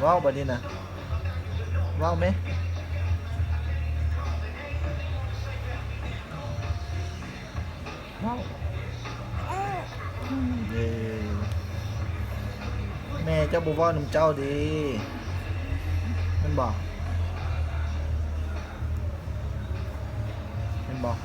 ເວົ້າບັດນີ້ນະ ເວົ້າແມ ເວົ້າ ເອີ ແມ່ເຈົ້າບໍ່ເວົ້ານຳເຈົ້າເດ້ ແມ່ນບໍ່ ແມ່ນບໍ່?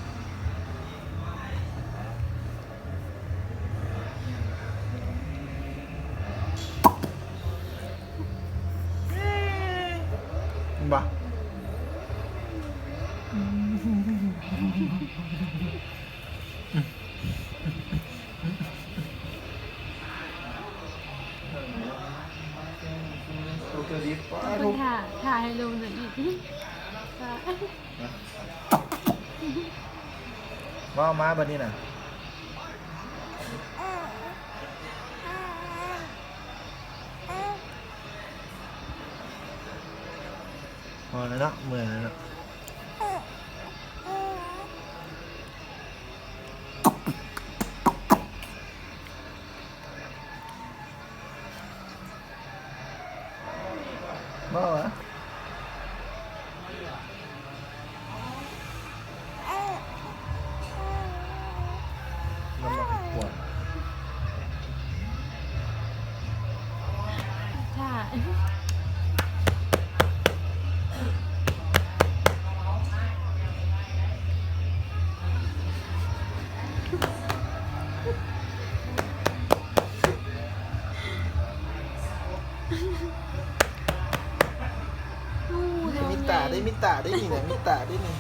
ເຫັນບໍ່? ເພິ່ນຖ້າ ຖ້າໃຫ້ລົງເດີອີກ. ເວົ້າມາບັດນີ້ນະ ພໍແລ້ວເນາະ ເມື່ອຍແລ້ວເນາະ. ເວົ້າຫວາ? ມັນບໍ່ໃຫ້ກວດ ຖ້າ ມີຕາເດ້ ມີຕາເດ້ນີ້ນະ ມີຕາເດ້ນີ້.